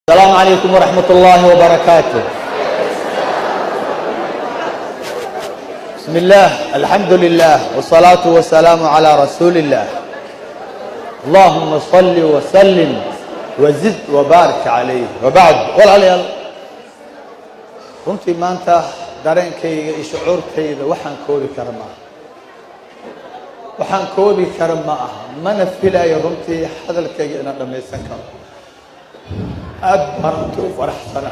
السلام عليكم ورحمة الله وبركاته. بسم الله، الحمد لله، والصلاة والسلام على رسول الله. اللهم صل وسلم وزد وبارك عليه، وبعد. Walaalayaal, runtii maanta dareenkayga iyo shucuurtayda waxaan koobi kara ma aha, waxaan koobi kara ma aha. Mana filayo runtii hadalkayga inaan dhammaysan karo. Aad baan runtii u faraxsana.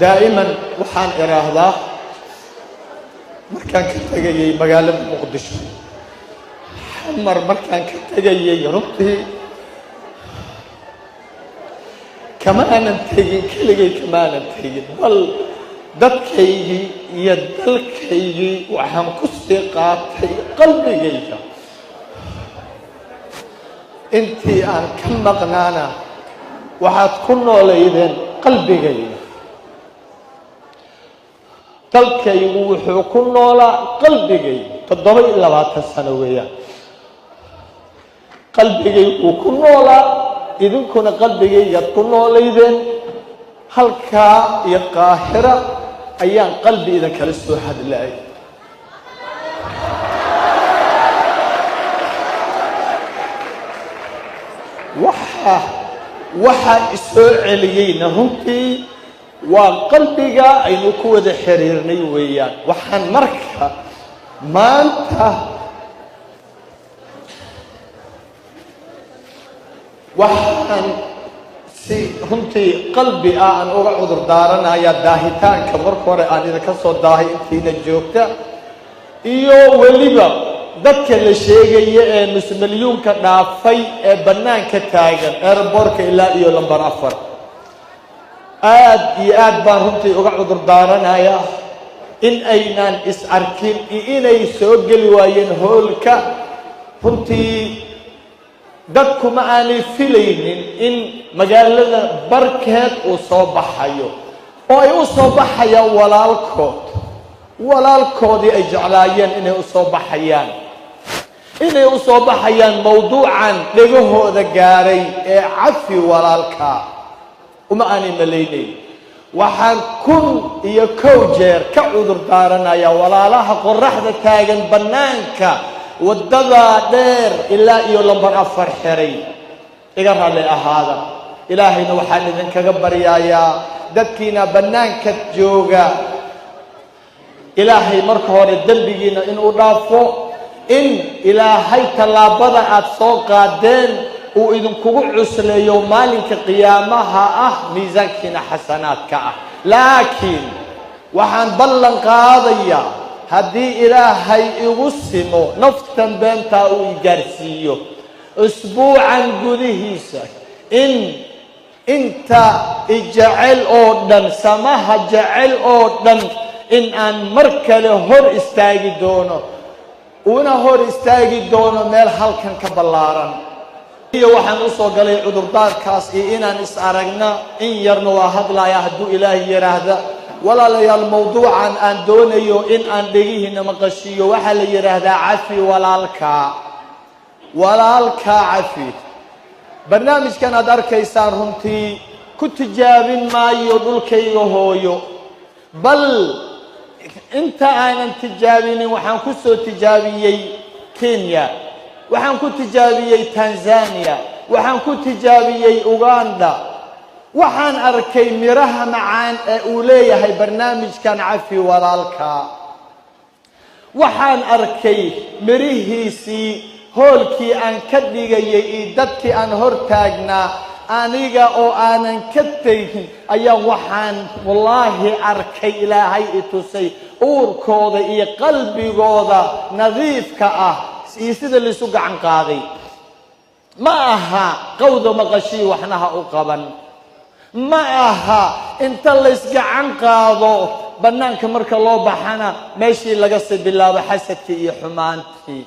Daa'iman waxaan idhaahdaa, markaan ka tegayay magaalada Muqdisho, Xamar markaan ka tegayay, runtii kama aanan tegin keligay, kama aanan tegin, bal dadkaygii iyo dalkaygii waxaan ku sii qaatay qalbigayga. Intii aan ka maqnaana waxaad ku noolaydeen qalbigayga. Dalkaygu wuxuu ku noolaa qalbigayga 27 sano weeyaan. Qalbigayguu ku noolaa, idinkuna qalbigaygaad ku noolaydeen. Halkaa iyo Qaahira ayaan qalbi idinkala soo hadlaayay. Waxa isoo celiyeyna runtii waa qalbiga aynu ku wada xiriirnay weeyaan. Waxaan marka maanta waxaan si runtii qalbi ah aan uga cudur daaranayaa daahitaanka marka hore aan idinka soo daahay intiina joogta, iyo weliba dadka la sheegaya ee nus milyuunka dhaafay ee bannaanka taagan airport-ka ilaa iyo lamber 4. Aad iyo aad baan runtii uga cudur daaranayaa in aynaan is arkin iyo inay soo geli waayeen hoolka. Runtii dadku ma aanay filaynin in magaalada barkeed uu soo baxayo oo ay u soo baxayaan walaalkood, walaalkoodii ay jeclaayeen inay u soo baxayaan, inay u soo baxayaan mawduucan dhegahooda gaaray ee cafi walaalka. Uma aanay malaynayn. Waxaan 1001 jeer ka cudur daaranayaa walaalaha qoraxda taagan bannaanka waddada dheer ilaa iyo lamber 4 xiray. Iga raalli ahaada. Ilaahayna waxaan idinkaga baryayaa dadkiina bannaanka jooga, Ilaahay marka hore dembigiina inuu dhaafo, in Ilaahay tallaabada aada soo qaadeen uu idinkugu cusleeyo maalinka qiyaamaha ah miisaankiina xasanaadka ah. Laakiin waxaan ballan qaadayaa, haddii Ilaahay igu simo, naftan beentaa uu i gaarsiiyo, usbuucan gudihiisa in inta ijecel oo dhan, samaha jecel oo dhan, in aan mar kale hor istaagi doono, una hor istaagi doono meel halkan ka ballaaran. Iyo waxaan usoo galay cudurdaarkaas iyo inaan is aragna. In yarna waa hadlaya hadduu Ilaahay yidhaahda. Walaalayaal, mawduucan aan doonayo in aan dhegihiina maqashiiyo waxaa la yidhaahdaa cafi walaalkaa, walaalkaa cafi. Barnaamijkan aad arkaysaan runtii ku tijaabin maayo dhulkayga hooyo, bal inta aanan tijaabinin waxaan ku soo tijaabiyey Kenya, waxaan ku tijaabiyey Tanzania, waxaan ku tijaabiyey Uganda. Waxaan arkay miraha macaan ee uu leeyahay barnaamijkan cafi walaalka. Waxaan arkay mirihiisii hoolkii aan ka dhigayay iyo dadkii aan hor taagnaa. Aniga oo aanan ka tegin ayaa waxaan wallaahi arkay, Ilaahay i tusay uurkooda iyo qalbigooda nadiifka ah iyo sida laisu gacan qaaday. Ma aha qawda maqashii waxna ha u qaban, ma aha inta laysgacan qaado bannaanka marka loo baxana meeshii laga sii bilaabo xasadkii iyo xumaantii,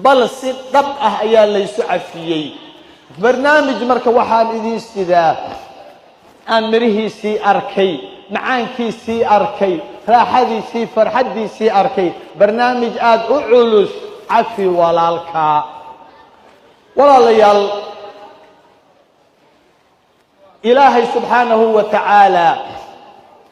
bal si dhab ah ayaa laysu cafiyey. Barnaamij marka waxaan idiin sidaa Aan mirihiisii arkay, macaankiisii arkay, raaxadiisii, farxaddiisii arkay. Barnaamij aada u culus, cafi walaalkaa. Walaalayaal, Ilaahay subxaanahu wa tacaala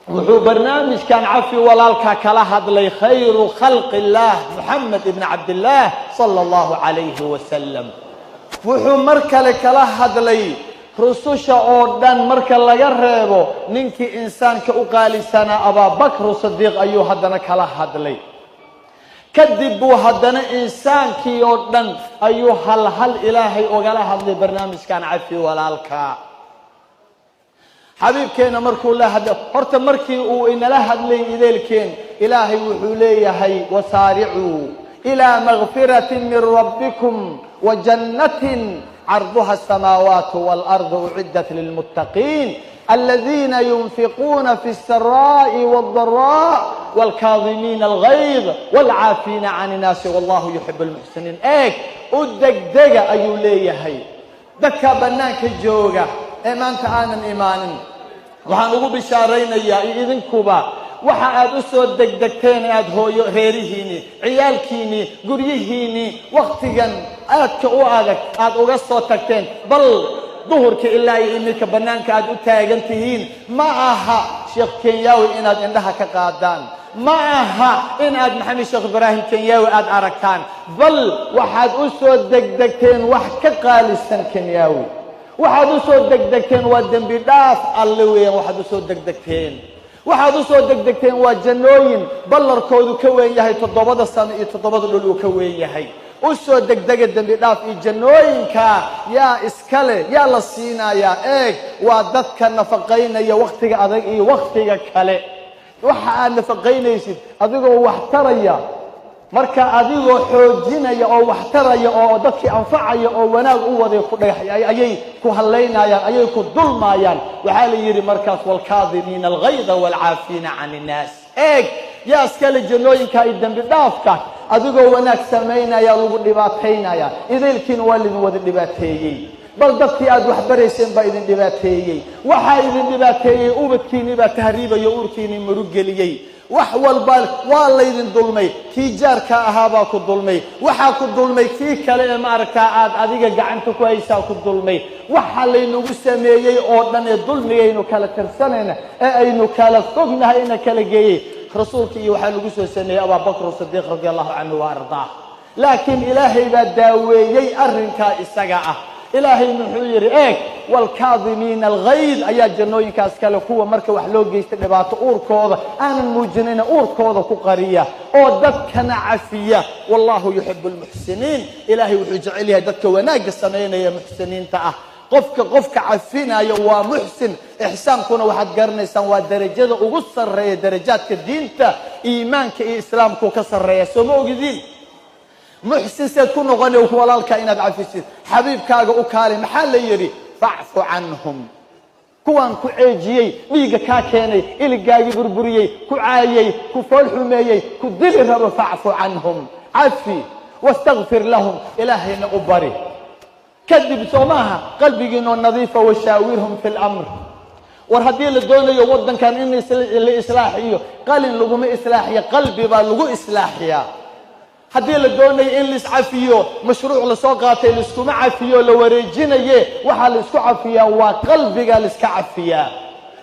wuxuu barnaamijkan cafi walaalka kala hadlay khayru khalqi illaah, Moxamed ibn Cabdillaah sala allahu calayhi wasalam. Wuxuu mar kale kala hadlay rususha oo dhan, marka laga reebo ninkii insaanka u qaalisanaa, Abaabakru Sadiiq, ayuu haddana kala hadlay. Kadib buu haddana insaankii oo dhan ayuu hal hal Ilaahay ogala hadlay barnaamijkan cafi walaalka. Xabiibkeena markuu la hadla, horta markii uu inala hadlay ideelkeen, Ilaahay wuxuu leeyahay: "Wasaaricuu ilaa makfiratin min rabbikum wa jannatin carduha asamaawaatu waalardu uciddat lilmuttaqiin aladiina yunfiquuna fi الsaraaءi wاldaraa wاlkaadimiina algayd wاlcaafiina can innaasi wallahu yuxib اlmuxsiniin." Eeg, u degdega ayuu leeyahay. Dadka bannaanka jooga ee maanta aanan imaanin waxaan ugu bishaaraynayaa, iyo idinkuba, waxa aad u soo degdegteen, aad hooyo, reerihiinii, ciyaalkiinii, guryihiinii, wakhtigan aadka u adag aad uga soo tagteen, bal duhurka ilaa iyo iminka bannaanka aad u taagan tihiin, ma aha Sheekh Kenyaawi inaad indhaha ka qaadaan, ma aha inaad Maxamed Sheekh Ibraahim Kenyaawi aad aragtaan, bal waxaad u soo degdegteen wax ka qaalisan Kenyaawi. Waxaad u soo degdegteen waa dembi dhaaf Alle weeyaan. Waxaad usoo degdegteen, waxaad usoo degdegteen waa jannooyin ballarkoodu ka weyn yahay toddobada sano iyo toddobada dhul uu ka weyn yahay. U soo degdega dembi dhaaf iyo jannooyinka. Yaa iskale? Yaa la siinayaa? Eeg, waa dadka nafaqaynaya wakhtiga adag iyo wakhtiga kale. Waxa aad nafaqaynaysid adigoo wax taraya, marka adigoo xoojinaya oo wax taraya oo dadkii anfacaya oo wanaag u waday, ku dhagax ayay ku hallaynayaan, ayay ku dulmaayaan. Waxaa la yidhi markaas: "Waalkaadimiina alghayda waalcaafiina can innaas." Eeg, yaa iskale jannooyinka iyo dembi dhaafka? Adigoo wanaag samaynaya lagu dhibaataynaya. Idaylkiina waa laidin wada dhibaateeyey, bal dadkii aad wax barayseen baa idin dhibaateeyey. Waxaa idin dhibaateeyey ubadkiinii baa tahriibayo, uurkiinii murugeliyey. Wax walba waa laydin dulmay. Kii jaarka ahaabaa ku dulmay, waxaa ku dulmay kii kale ee maaragtaa aad adiga gacanta ku haysaa ku dulmay. Waxa laynagu sameeyey oo dhan ee dulmigaynu kala tirsanayna ee aynu kala fognahay ina kala geeyey, rasuulka iyo waxaa lagu soo sameeyey Abaabakr Sidiiq radi allahu canhu wa ardaah. Laakiin Ilaahay baa daaweeyey arrinkaa isaga ah. Ilaahay muxuu yidhi? Eeg, "Waalkaadimiina alghayd" ayaa jannooyinkaas kale, kuwa marka wax loo geysta dhibaato uurkooda aanan muujinayna, uurkooda ku qariya oo dadkana cafiya. "Wallahu yuxibu almuxsiniin." Ilaahay wuxuu jecel yahay dadka wanaagga samaynaya, muxsiniinta ah. Qofka qofka cafinaya waa muxsin. Ixsaankuna waxaad garanaysaan waa darajada ugu sarreeya darajaadka diinta, iimaanka iyo islaamkuu ka sarreeya. Soo ma ogidiin? Muxsin seed ku noqona? Walaalkaa inaad cafisid. Xabiibkaaga u kaali, maxaa la yidhi? "Facfu canhum." Kuwaan ku ceejiyey, dhiigga kaa keenay, iligaagii burburiyey, ku caayey, ku fool xumeeyey, ku dili rabo, "Facfu canhum," cafi, "Wastakfir lahum," Ilaahayna u bari. Kadib soo maaha qalbigiinoo nadiifa? "Washaawirhum fi lamr." War haddii la doonayo waddankan in la islaaxiyo, qalin laguma islaaxiyo, qalbi baa lagu islaaxiyaa. Haddii la doonayo in laiscafiyo, mashruuc lasoo qaatay laiskuma cafiyo, la wareejinaye. Waxaa la isku cafiyaa waa qalbiga laiska cafiyaa.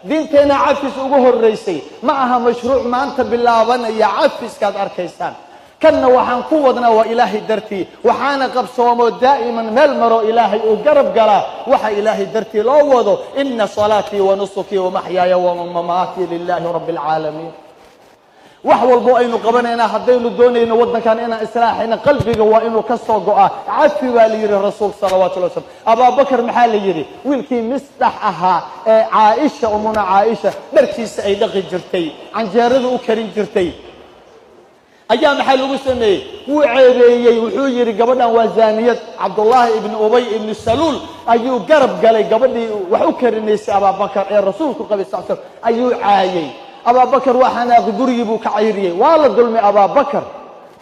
Diinteenna cafis ugu horreysay. Ma aha mashruuc maanta bilaabanaya cafiskaad arkaysaan. Kanna waxaan ku wadnaa waa Ilaahay dartii, waxaana qabsoomo daa'iman meel maro Ilaahay uu garab galaa waxa Ilaahay dartii loo wado. "Ina salaatii wa nusukii wamaxyaaya wamamaatii lilaahi rabbi alcaalamiin." Wax walbo aynu qabanaynaa, haddaynu doonayno waddankan inaan islaaxayna, qalbiga waa inuu ka soo go'aa. Cafi baa la yidhi rasuulka salawatullahi waslam. Abaabakar maxaa la yidhi? Wiilkii Misdax ahaa ee Caaisha, umuna Caaisha, dharkiisa ay dhaqi jirtay, canjeerada u karin jirtay, ayaa maxaa lagu sameeyey? Wuu ceebeeyey. Wuxuu yidhi gabadhan waa zaaniyad. Cabdullaahi ibni Ubay ibni Saluul ayuu garab galay. Gabadhii wax u karinaysay Abaabakar ee rasuulku qabay sal slam ayuu caayey. Abaabakar waa xanaaqi, gurigii buu ka cayriyey. Waa la dulmay Abaabakar,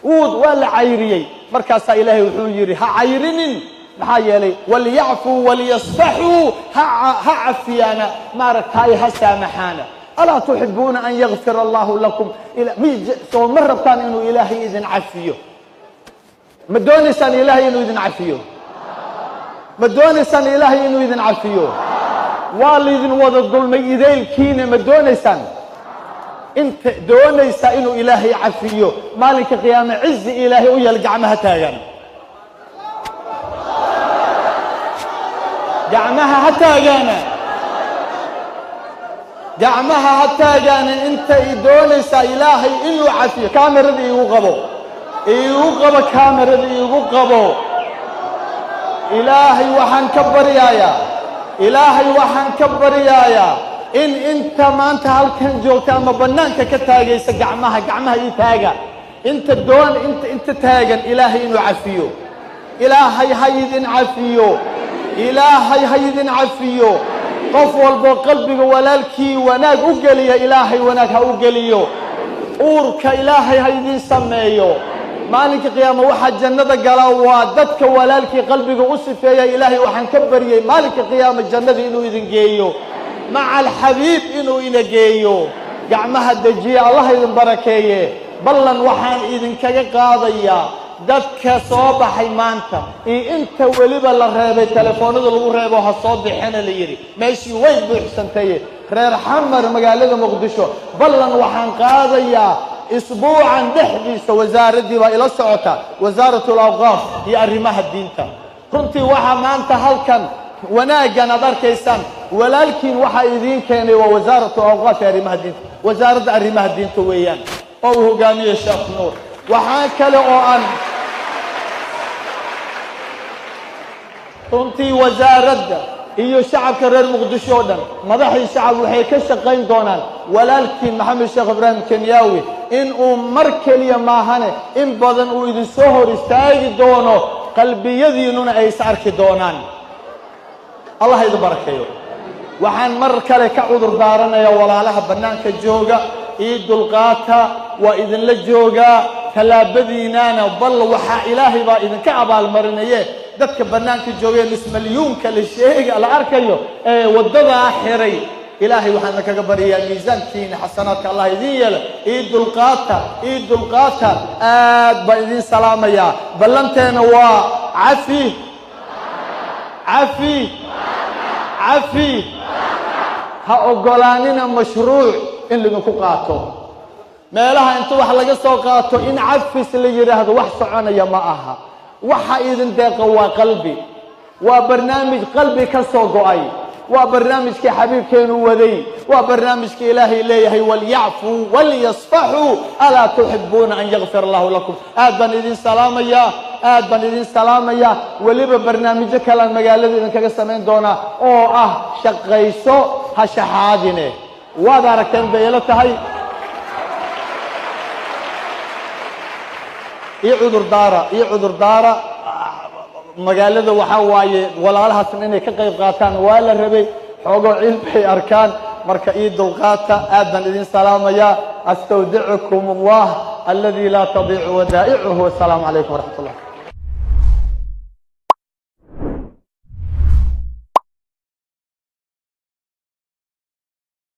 wuu waa la cayriyey. Markaasaa Ilaahay wuxuu yidhi: "Ha cayrinin." Maxaa yeelay waliyacfuu waliyasfaxuu, ha cafiyaana, maaragtaay ha saamaxaana. Alaa tuxibuuna an yakfira allahu lakum? Soo ma rabtaan inuu ilaahay idin cafiyo? Ma doonaysaan ilaahay inuu idin cafiyo? Ma doonaysaan ilaahay inuu idin cafiyo? Waa laydin wada dulmay idaylkiina, ma doonaysaan? Inta doonaysaa inuu ilaahay cafiyo maalinka qiyaame cizi ilaahay u yeel, gacmaha taagan, gacmaha ha taagaana, gacmaha ha taagaana. Inta i doonaysaa ilaahay inuu cafiyo, kaamirada iigu qabo, iigu qabo, kaamirada iigu qabo. Ilaahay waxaan ka baryayaa, ilaahay waxaan ka baryayaa in inta maanta halkan joogta ama bannaanka ka taagaysa gacmaha, gacmaha ii taaga, inta doon, inta taagan ilaahay inuu cafiyo. Ilaahay ha idin cafiyo, ilaahay ha idin cafiyo. Qof walboo qalbiga walaalkii wanaag u geliya, ilaahay wanaag ha u geliyo. Uurka ilaahay ha idin sameeyo. Maalinka qiyaama waxaa jannada galaa waa dadka walaalkii qalbiga u sifeeya. Ilaahay waxaan ka baryay maalinka qiyaama jannada inuu idin geeyo, maca alxabiib inuu ina geeyo. Gacmaha dejiya, allah idin barakeeye. Ballan waxaan idinkaga qaadayaa dadka soo baxay maanta iyo inta weliba la reebay, telefoonada lagu reebo ha soo bixina la yidhi, meeshii way buuxsantaye. Reer Xamar, magaalada Muqdisho, ballan waxaan qaadayaa isbuucan dhexdiisa wasaaraddii baa ila socota, wasaaratu alawqaaf iyo arrimaha diinta. Runtii waxaa maanta halkan wanaaggan aad arkaysaan walaalkiin waxaa idiin keenay waa wasaaratu alawqaaf iyo arrimaha diinta, wasaaradda arrimaha diinta weeyaan oo uu hogaamiyo Sheekh Nuur. Waxaa kale oo aan runtii wasaaradda iyo shacabka reer Muqdisho oo dhan, madaxii shacab, waxay ka shaqayn doonaan walaalkiin Maxamed Sheekh Ibraahim Kenyaawi in uu mar keliya maahane in badan uu idin soo hor istaagi doono, qalbiyadiinnuna ay is arki doonaan. Allah idin barakeeyo. Waxaan mar kale ka cudur daaranayaa walaalaha bannaanka jooga, ii dulqaata, waa idinla joogaa tallaabadiinaana. Bal waxaa ilaahay baa idinka abaalmarinaye dadka bannaanka joogee nus malyuunka la sheega la arkayo ee waddadaa xiray, ilaahay waxaan idinkaga baryayaa miisaankiina xasanaadka allah idiin yeela. Ii dulqaata, ii dulqaata, aad baan idiin salaamayaa. Ballanteena waa cafi, cafi, cafi. Ha oggolaanina mashruuc in laydinku qaato meelaha inta wax laga soo qaato in cafis la yidhaahdo, wax soconaya ma aha. Waxa idin deeqa waa qalbi, waa barnaamij qalbi ka soo go'ay, waa barnaamijkii xabiibkeenu waday, waa barnaamijkii ilaahay leeyahay walyacfuu walyasfaxuu alaa tuxibuuna an yakfir allahu lakum. Aad baan idin salaamayaa, aad baan idin salaamayaa. Weliba barnaamijyo kalean magaalada idinkaga samayn doonaa oo ah shaqayso ha shaxaadine. Waad aragteen bay ila tahay. Ii cudur daara, ii cudur daara. Magaalada waxaa waaye walaalahaasna inay ka qayb qaataan waa la rabay, xoogoo ciil bay arkaan, marka ii dulqaata. Aad baan idin salaamayaa. Astawdicukum allah aladi laa tadiicu wadaa'icuhu. Wasalaamu calaykum waraxmat ullah.